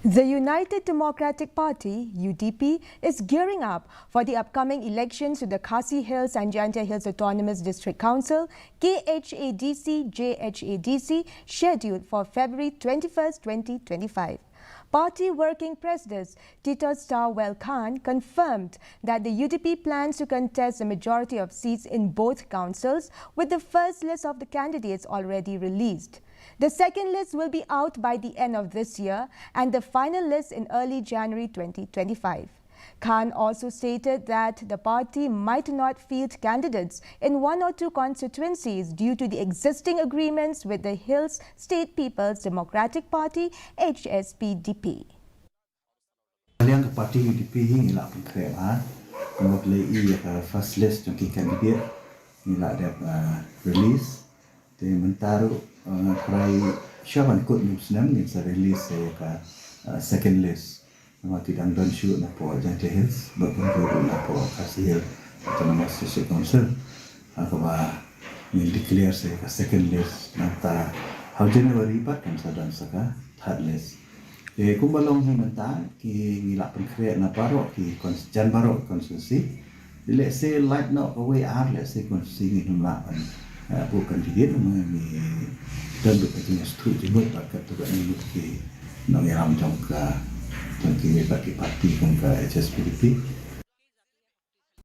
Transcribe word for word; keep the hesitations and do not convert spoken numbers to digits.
The United Democratic Party, U D P, is gearing up for the upcoming elections to the Khasi Hills and Jaintia Hills Autonomous District Council, K H A D C J H A D C, scheduled for February twenty-first, twenty twenty-five. Party Working President Titosstarwell Khan confirmed that the U D P plans to contest the majority of seats in both councils, with the first list of the candidates already released. The second list will be out by the end of this year and the final list in early January twenty twenty-five. Khan also stated that the party might not field candidates in one or two constituencies due to the existing agreements with the Hills State People's Democratic Party, H S P D P. Liang ka party U D P hi ngi la pynkhreh ha. Kumba la i ïa ka first list jong ki candidate ngi la dep uh, release. Te mynta ruh uh, krai sha ban kut nym snem ngin sa release ïa ka uh, second list. Namar ki dang don shuh na pdeng Jaintia Hills bad pynroi ruh na pdeng Khasi Hills Autonomous District Council. Ha kaba ngin declare sa ïa ka second list nangta ha January pat kan sa don sa ka third list. Te kumba long hi mynta ki ngi la pynkhreh na baroh ki jan baroh ki constituency. Te lehse lait noh kawei ar lehse constituency ngi him lah ban buh candidate ma ngi don bad ka jingïasyllok jingmut bad katto katne ki nongïalam jong ka jong ki bad ki party kum ka H S P D P.